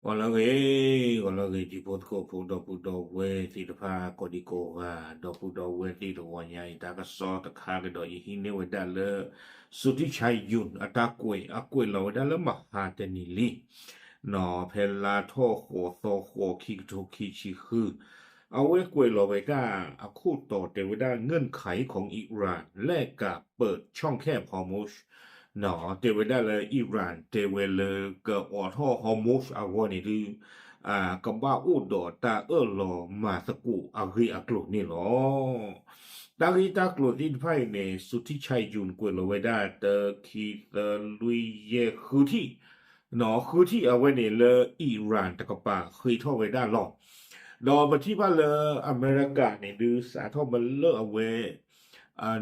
ဂီၤလၢအဂ့ၤ, ဂီၤလၢအဂ့ၤ တံၤဖိသကိးဖိ ဒီပုၢ်ဒီဝဲၢ်သ့ၣ်တဖၣ် ကိးဒံကိးဂၤ, ဒီပုၢ်ဒီဝဲၢ်သ့ၣ်တဂီၤညါအံၤ တၢ်ကစီၣ်တခါကဒီး ယဟံးန့ၢ်ဝဲဒၣ်လၢ စူၤထံၣ်ဆါယုၢ် အတၢ်ကွဲး အကွဲးလီၤဝဲဒၣ်လၢမဟါတနံၤလံ ဖဲလါထီၣ်ဃိးသီ ဃိး ခံကထိခံဆံဃု, အဝဲကွဲးလီၤဝဲဒၣ်အခိၣ်တီတဲဝဲဒၣ် เงื่อนไขของอิหร่านและการเปิดช่องแคบฮอร์มุซ တဲဝဲဒၣ်လၢ Iran တဲဝဲလၢကအိးထီၣ် Hormuz အဂီၢ်န့ၣ်ဒုး ကဘၣ်အိၣ်ဒီးတၢ်အၢၣ်လီၤမၤသကိးအဂ့ၢ်အကျိၤန့ၣ်လီၤ. တၢ်ဂ့ၢ်တၢ်ကျိၤသ့ၣ်တဖၣ်အံၤန့ၣ် စူၤထံၣ်ဆါယုၢ် ကွဲးလီၤဝဲဒၣ် တၢ ခံ သၢ လွံၢ် ယဲၢ် ဃုထံၣ်, ဃုထံၣ်အဝဲန့ၣ်လၢ Iran တကပၤဃ့ထီၣ်ဝဲဒၣ်လီၤ. ဒီးပထံၣ်ဘၣ်လၢအမဲရကၤန့ၣ်ဒုး စးထီၣ်မ့ၢ်လၢအဝဲ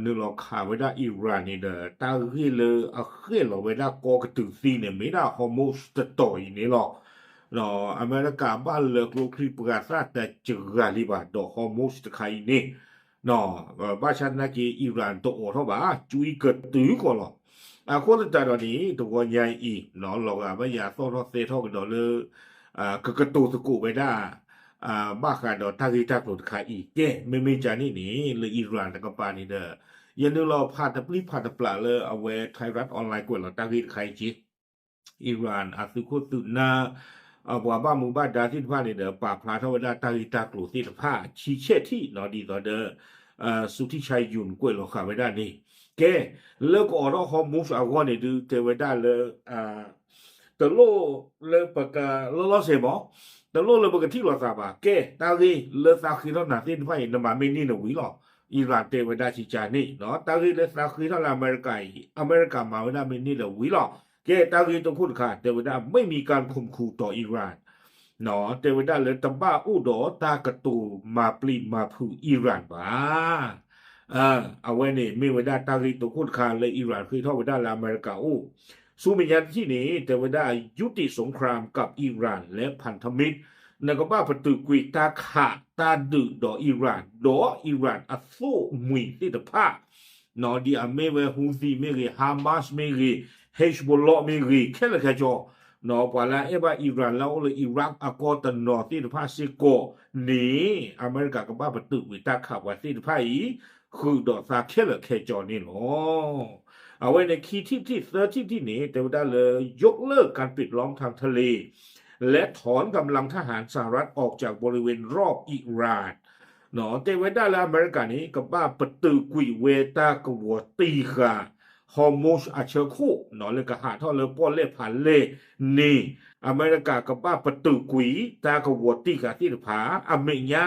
နုာ်လီၤခးဝဲဒၣ် Iran န့ၣ်ဒီး တၢ်ဂ့ၢ်လၢအဃဲၣ်လီၤဝဲဒၣ်ကီကတုၤသံန့ၣ် မ့ၢ်ဒၣ် Hormuz တတီၤအံၤန့ၣ်လီၤ. အမဲရကၤဘၣ်လၢကျိချံပှၤသၣ်တစှၤလံဘၣ် ဒီး Hormuz တခါအံၤန့ၣ် ဘၣ်ဆၣ်သနာ်က့ Iran တအိးထီၣ်ဘၣ် ကွံကတုၤဃီလီၤ. အဃိသတးဒီးန့ၣ် တဂီၤညါအံၤ လီၤဂာ်ဘၣ်ယၤသီၣ်ထီၣ်သဲထီၣ်ကဒီးလၢ ကကတိၤသကိးဝဲဒၣ် ဘၣ်ဃးဒီးတၢ်ဂ့ၢ်တၢ်ကျိၤတခါအံၤ ကဲ မ့မ့ၢ်ကန့ၣ်န့ၣ် လၢ Iran တကပၤန့ၣ်ဒီး ယနုာ်လီၤဖးတပျံၤဖးတပျၢ်လၢအဝဲ Thairath Online ကွဲးလီၤတၢ်ဂ့ၢ်တခါအံၤက့ Iran အသုးခိၣ်သုးနၢ် ပှၤဘၣ်မူဘၣ်ဒါသ့ၣ်တဖၣ်န့ၣ်ဒီး ပာ်ဖျါထီၣ်ဝဲဒၣ်တၢ်ဂ့ၢ်တၢ်ကျိၤသ့ၣ်တဖၣ် ဆံဆဲၣ်ထံၣ် ဒ်သိးဒီး စူၤထံၣ်ဆါယုၢ် ကွဲးလီၤဃာ်ဝဲဒၣ်န့ၣ် ကဲ လၢကအိးထီၣ် Hormuz အဂီၢ်န့ၣ်ဒုး တဲဝဲဒၣ်လၢ တလိၣ်လၢပက လီၤလီၤဆဲးမး တလိၣ်လၢပကထံၣ်လိာ်သးဘၣ် ကဲ တၢ်ဂ့ၢ်လၢသးဃ့ထီၣ်နၤသ့ၣ်တဖၣ်အံၤ နမၤမ့ၢ်န့ၢ်နဝံၤလီၤ. Iran တဲဝဲဒၣ်ကကန့ၣ် တၢ်ဂ့ၢ်လၢသးဃ့ထီၣ်လၢအမဲရကၤအံၤ အမဲရကၤမၤဝဲဒၣ်မ့ၢ်န့ၢ်ဒီးဝံၤလီၤ. ကဲ တၢ်ဂ့ၢ်တခိၣ်တခါ တဲဝဲဒၣ် ไม่มีการข่มขู่ต่อ Iran တဲဝဲဒၣ်လၢတဘၣ်အိၣ်ဒီးတၢ်ကတိၤမၤပျံၤမၤဖုး Iran ဘၣ်. အဝဲန့ၣ်မ့ၢ်ဝဲဒၣ်တၢ်ဂ့ၢ်တခိၣ်တခါလၢ Iran ဃ့ထီၣ်ဝဲဒၣ်လၢအမဲရကၤအိၣ် ဆူမဲာ်ညါတထံၣ်န့ၣ် တဲဝဲဒၣ် ยุติสงครามกับอิหร่านและพันธมิตร နကဘၣ်ပတုာ်ကွံာ်တၢ်ခးတၢ်ဒုးဒီး Iran ဒီး Iran အသိၣ်မှံၤသ့ၣ်တဖၣ် ဒ်အမ့ၢ်ဝဲ Houthi မ့ၢ်ဂ့ၤ Hamas မ့ၢ်ဂ့ၤ Hezbollah မ့ၢ်ဂ့ၤ ခဲလၢာ်ခဲဆ့ ပှၤလၢအအဲၣ်ဘၣ် Iran လၢအအိၣ်လၢ Iraq အကီၢ်တနီၤသ့ၣ်တဖၣ်စ့ၢ်ကီးန့ၣ် အမဲရကၤကဘၣ်ပတုာ်ကွံာ်တၢ်ခးပှၤသ့ၣ်တဖၣ်အံၤ ဃုာ်ဒီးသးခဲလၢာ်ခဲဆ့န့ၣ်လီၤ. အဝဲန့ၣ်ခံထံၣ်တထံၣ်သၢထံၣ်တထံၣ်န့ၣ် တဲဝဲဒၣ်လၢ ยกเลิกการปิดล้อมทางทะเล และถอนกำลังทหารสหรัฐออกจากบริเวณรอบอิหร่าน တဲဝဲဒၣ်လၢအမဲရကၤန့ၣ် ကဘၣ်ပတုာ်ကွံာ်ဝဲတၢ်ကဝီၤတံၢ်ဃာ် Hormuz အဆၢခိၣ် လၢကဟးထီၣ်လၢပီၣ်လဲၣ်ဖးလဲၣ်န့ၣ် အမဲရကၤကဘၣ်ပတုာ်ကွံာ်တၢ်ကဝီၤတံၢ်ဃာ်သ့ၣ်တဖၣ် အမဲာ်ညါ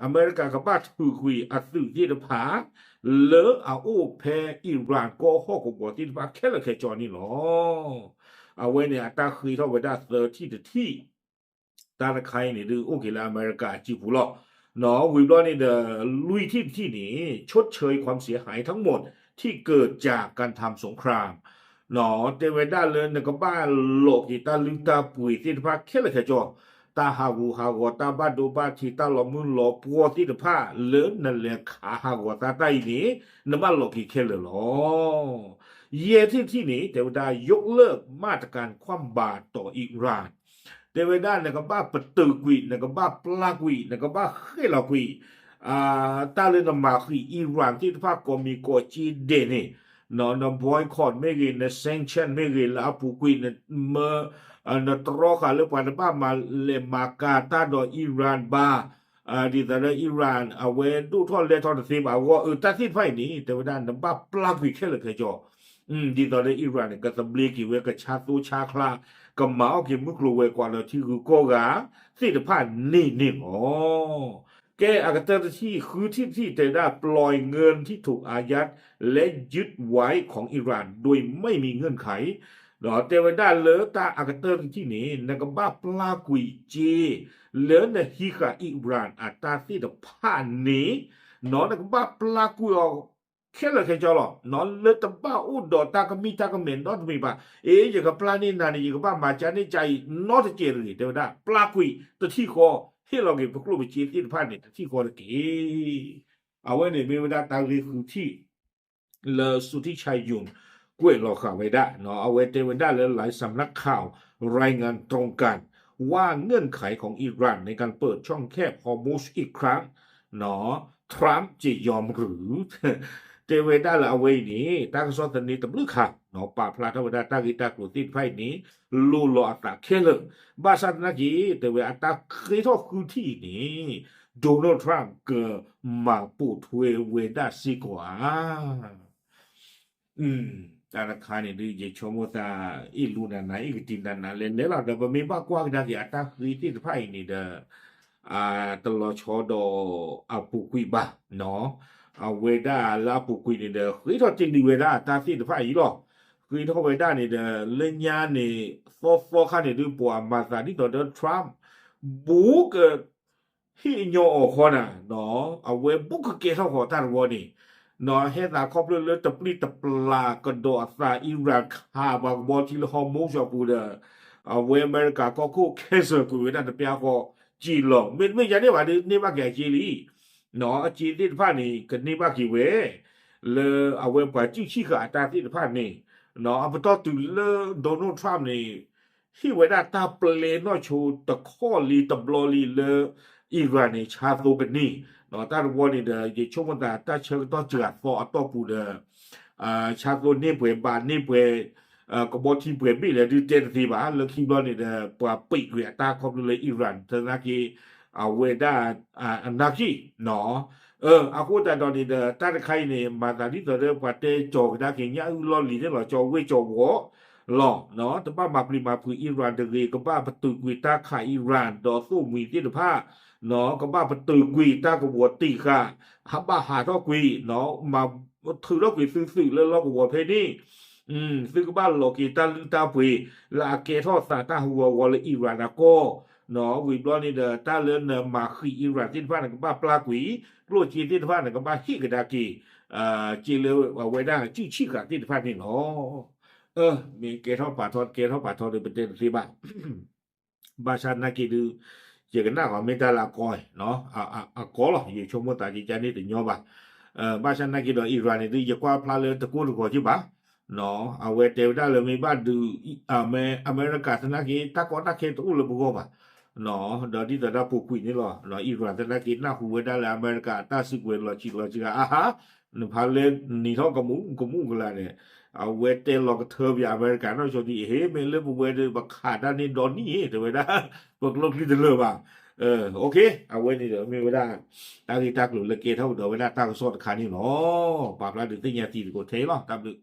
အမဲရကၤကဘၣ်ထုးကွံာ်အသုးသ့ၣ်တဖၣ် လၢအအိၣ်ဖဲ Iran ကီၢ်ဟီၣ်ကဝီၤသ့ၣ်တဖၣ်ခဲလၢာ်ခဲဆ့န့ၣ်လီၤ. အဝဲန့ၣ်အတၢ်ဃ့ထီၣ်ဝဲဒၣ်သၢထံၣ်တထံၣ် တၢ်တခါအံၤန့ၣ်ဒုးအိၣ်က့ၤလၢအမဲရကၤအစုပူၤလီၤ. ဝံၤဘျီန့ၣ်ဒီး လွံၢ်ထံၣ်တထံၣ်န့ၣ် ชดเชยความเสียหายทั้งหมดที่เกิดจากการทำสงคราม တဲဝဲဒၣ်လၢနကဘၣ်လိးက့ၤတၢ်လုၢ်တၢ်ပှ့ၤသ့ၣ်တဖၣ်ခဲလၢာ်ခဲဆ့ တၢ်ဟးဂူာ်ဟးဂီၤ တၢ်ဘၣ်ဒိဘၣ်ထံး တၢ်လီၤမုၢ်လီၤပှီၢ်သ့ၣ်တဖၣ် လၢနလဲၤခးဟးဂီၤသးတၢ်အံၤန့ၣ် နဘၣ်လိးက့ၤခဲလၢာ်လီၤ. ယဲၢ်ထံၣ်တထံၣ်န့ၣ် တဲဝဲဒၣ် ยกเลิกมาตรการคว่ำบาตรต่ออิหร่าน တဲဝဲဒၣ်နကဘၣ်ပတုာ်ကွံာ် နကဘၣ်ပျၢ်ကွံာ် နကဘၣ်ဃ့ၣ်လီၤကွံာ် တၢ်လၢနမၤဃံး Iran သ့ၣ်တဖၣ်ကိးမံၤကိးကၠ့ဒဲးန့ၣ် န boycott မ့ၢ်ဂ့ၤ န sanction မ့ၢ်ဂ့ၤ လၢအပူၤကွံာ် နတြီဃာ်လၢပှၤတဘၣ်မၤလဲၤမၤကၤတၢ်ဒီး Iran ဘၣ် ဒ်သိးဒီး Iran အဝဲဒိၣ်ထီၣ်လဲၤထီၣ်တသ့ဘၣ်အဂီၢ် အတၢ်သ့ၣ်တဖၣ်အံၤန့ၣ် တဲဝဲဒၣ်နဘၣ်ပျၢ်ကွံာ်ခဲလၢာ်ခဲဆ့ ဒ်သိးဒီး Iran န့ၣ် ကသဘျ့က့ၤဝဲ ကဆါသိဆါချါ ကမၤအီၣ်က့ၤမုၢ်ကျိၤဝဲၤကွာ်ဒီးထံဂုၤကီၢ်ဂၤသ့ၣ်တဖၣ်န့ၣ်န့ၣ်လီၤ. ကဲအကတၢၢ်တထံၣ် ဃုထံၣ်တထံၣ် တဲဝဲဒၣ် ปล่อยเงินที่ถูกอายัดและยึดไว้ของอิหร่านโดยไม่มีเงื่อนไข ဒီးတဲဝဲဒၣ်လၢတၢ်အကတၢၢ်တထံၣ်န့ၣ် နကဘၣ်ပျၢ်ကွံာ်စ့ လၢနဟံးဃာ် Iran အတၢ်သ့ၣ်တဖၣ်န့ၣ် နကဘၣ်ပျၢ်ကွံာ်အီၤခဲလၢာ်ခဲဆ့လီၤ. လၢတဘၣ်အိၣ်ဒီးတၢ်ကမံတၢ်ကမဲာ်နီတမံၤဘၣ်. အ့ ယကပျၢ်န့ၢ်နၤန့ၣ် ယကဘၣ်မၤကၢန့ၢ်ကၢအံၤ နီတစဲးတဂ့ၤ တဲဝဲဒၣ် ပျၢ်ကွံာ်တထံၣ်ဃီ ဟ့ၣ်လီၤက့ၤပကျိၣ်ပစ့သ့ၣ်တဖၣ်န့ၣ် တထံၣ်ဃီတက့ၢ်. အဝဲန့ၣ်မ့ၢ်ဝဲဒၣ်တၢ်ဂ့ၢ်ဃုထံၣ် လၢ စူၤထံၣ်ဆါယုၢ် ကွဲးလီၤဃာ်ဝဲဒၣ် အဝဲတဲဝဲဒၣ်လၢ หลายสำนักข่าวรายงานตรงกัน ว่าเงื่อนไขของอิหร่านในการเปิดช่องแคบฮอร์มุซอีกครั้งเนาะ ทรัมป์จะยอมหรือ တဲဝဲဒၣ်လၢအဝဲအံၤန့ၣ် တၢ်ကစီၣ်သန့တဘျုးခါ ပာ်ဖျါထီၣ်ဝဲဒၣ်တၢ်ဂ့ၢ်တၢ်ကျိၤသ့ၣ်တဖၣ်အံၤန့ၣ် လိၣ်လီၤအသးခဲလၢာ် ဘၣ်ဆၣ်သနာ်က့ တဲဝဲအတၢ်ဃ့ထီၣ်ဃုထံၣ်အံၤန့ၣ် Donald Trump ကမၤပိာ်ထွဲဝဲဒၣ်စ့ၢ်ကီးဧါ တၢ်တခါန့ၣ်ဒုး ယဆိကမိၣ်သး အ့ၣ်လူနးနး အ့ၣ်ကတံၤနးနးလဲၤလဲၤလီၤဒီး ပမ့ၢ်ဘၣ်ကွၢ်ကဒါက့ၤအတၢ်ဃ့သ့ၣ်တဖၣ်အံၤန့ၣ်ဒီး တလီၤဆီဒီးအပူၤကွံာ်ဘၣ်နီၤ အဝဲဒၣ်လၢအပူၤကွံာ်န့ၣ်ဒီး ဃ့ထီၣ်တ့ၢ်လံဝဲဒၣ်အတၢ်သ့ၣ်တဖၣ်အံၤလီၤ. ဃ့ထီၣ်ဝဲဒၣ်န့ၣ်ဒီး လၢညါန့ၣ် သီသီခါန့ၣ်ဒုး ပှၤမၤသးဒ်သိးဒီး Trump ဘူးက ဟ့ၣ်ညီအီၤဃီနၤနီၤ အဝဲဘူးကကဲထီၣ်ဃီတၢ်တဝီန့ၣ်နီၤ ဟဲသးခီဖျိလၢတပျံၤတပျၢ်ကဒီးအသး Iran ခးပှၤကဘီထံလၢ Hormuz အပူၤဒီး အဝဲအမဲရကၤကီၢ်ခိၣ် cancel ကွံာ်ဝဲဒၣ်တပျၢ်ဃီ က့ၤလီၤ မ့တမ့ၢ်ယၤန့ၢ်ဘၣ်ဒုး န့ၢ်ဘၣ်က့ၤအစ့လံနီၤ အစ့သ့ၣ်တဖၣ်န့ၣ် ကန့ၢ်ဘၣ်က့ၤဝဲ လၢအဝဲပှၤစုၣ်ဆံၣ်ဃာ်အတၢ်သ့ၣ်တဖၣ်န့ၣ်နီၤ အပတီၢ်တုၤလၢ Donald Trump န့ၣ် ဟ့ၣ်ဝဲဒၣ်တၢ်ပျဲနီၢ်ဆိတခီလံတဘျီလံလၢ Iran န့ၣ် ဆါသိကန့ၢ်နီၤ တၢ်တဝီန့ၣ်ဒီး ယဆိကမိၣ်သးတၢ်ဆၢကတီၢ်စှၤသီအတီၢ်ပူၤဒီး ဆါသိန့ၢ်ပှဲၤဘၣ်န့ၢ်ပှဲၤ ကဘီထံပှဲၤဘ့ၣ်လဲၣ်ဒုးတဲတသ့ဘၣ် လၢခံဘျီန့ၣ်ဒီး ပှၤပံးကွံာ်အတၢ်ခီဖျိလၢ Iran သနာ်က့ အဝဲဒၣ် အနၢ်က့ၢ်နီၤ အဃိသတးဒီးန့ၣ်ဒီး တၢ်တခါအံၤန့ၣ် မၤသးဒ်သိးဒီး ပှၤတဲကၠီၤကဒါက့ၤညၣ်အုၣ်လီၢ်လံၤန့ၣ်လီၤ ကၠီၤဝ့ၢ်ကၠီၤဝီၤလီၤ တဘၣ်မၤပျံၤမၤဖုး Iran တဂ့ၤ ကဘၣ်ပတုာ်ကွံာ်တၢ်ခး Iran ဒီးသိၣ်မှံၤသ့ၣ်တဖၣ်နီၤ ကဘၣ်ပတုာ်ကွံာ်တၢ်ကဝီၤတံာ်ဃာ် ဟးဘၣ်ဟးထီၣ်ကွံာ်နီၤ မၤထုးထီၣ်ကွံာ်သုသုးလၢလီၢ်ကဝီၤဖဲန့ၣ် သုကဘၣ်လီၤက့ၤတၢ်လုၢ်တၢ်ပှ့ၤ လၢအကဲထီၣ်သးတၢ်ဟးဂီၤဂီၤလၢ Iran အကီၢ်နီၤ ဝံၤဘျီန့ၣ်ဒီး တၢ်လၢနမၤဃံး Iran သ့ၣ်တဖၣ်န့ၣ် ကဘၣ်ပျၢ်ကွံာ် ကျိၣ်စ့သ့ၣ်တဖၣ်န့ၣ် ကဘၣ်ဟ့ၣ်ကဒါက့ၤ စ့လၢအဝဲဒၣ်စုၣ်ဆံၣ်ဃာ်သ့ၣ်တဖၣ်န့ၣ်လီၤ. မ့ၢ်ကဲထီၣ်ပာ်ထီၣ် ကဲထီၣ်ပာ်ထီၣ်ဒီး ပတဲတသ့ဘၣ် ဘၣ်ဆၣ်သနာ်က့ဒုး ယကနၣ်ဂီၤမ့ၢ်တၢ်လၢအကီ အကီလီၤ ယဆိကမိၣ်သးကကန့ၣ်တညီဘၣ်. ဘၣ်ဆၣ်သနာ်က့ဒီး Iran န့ၣ်ဒုး ယကွၢ်ဖျါလၢတကိၢ်တဂီၤက့ဘၣ်. အဝဲတဲဝဲဒၣ်လၢမ့ၢ်ဘၣ်ဒုး အမဲရကၤသနာ်က့ တၢ်ကီတၢ်ခဲတအိၣ်လၢပဂီၢ်ဘၣ်. ဒီးဒ်သိးတၢ်ပူၤကွံာ်န့ၣ်လီၤ. Iran သနာ်က့ နၢ်ဟူဝဲဒၣ်လၢအမဲရကၤအတၢ်စုကဝဲၤလီၤဆံးလီၤစှၤ အါဟါ နဖးလၢနံၤထီၣ်ကမူးကမူးကလာ်န့ၣ် အဝဲတဲလီၤကထၢပယၤအမဲရကၤနီၢ်ဆိဒံး ဟ့ၣ် မ့ၢ်လၢပဝဲဒီး ပခးတၢ်န့ၢ်ဒီနံၣ် တဲဝဲဒၣ် ပကျိချံတလၢာ်ဘၣ်. အဝဲန့ၣ်ဒီးမ့ၢ်ဝဲဒၣ် တၢ်ဂ့ၢ်တၢ်ကျိၤလၢကဲထီၣ်ကဒီးဝဲဒၣ်တၢ်ကစီၣ်တခါန့ၣ်လီၤ. ပာ်ဖျါဒုးသ့ၣ်ညါတံၤသကိးထဲအံၤလီၤ. တၢ်ဘျုး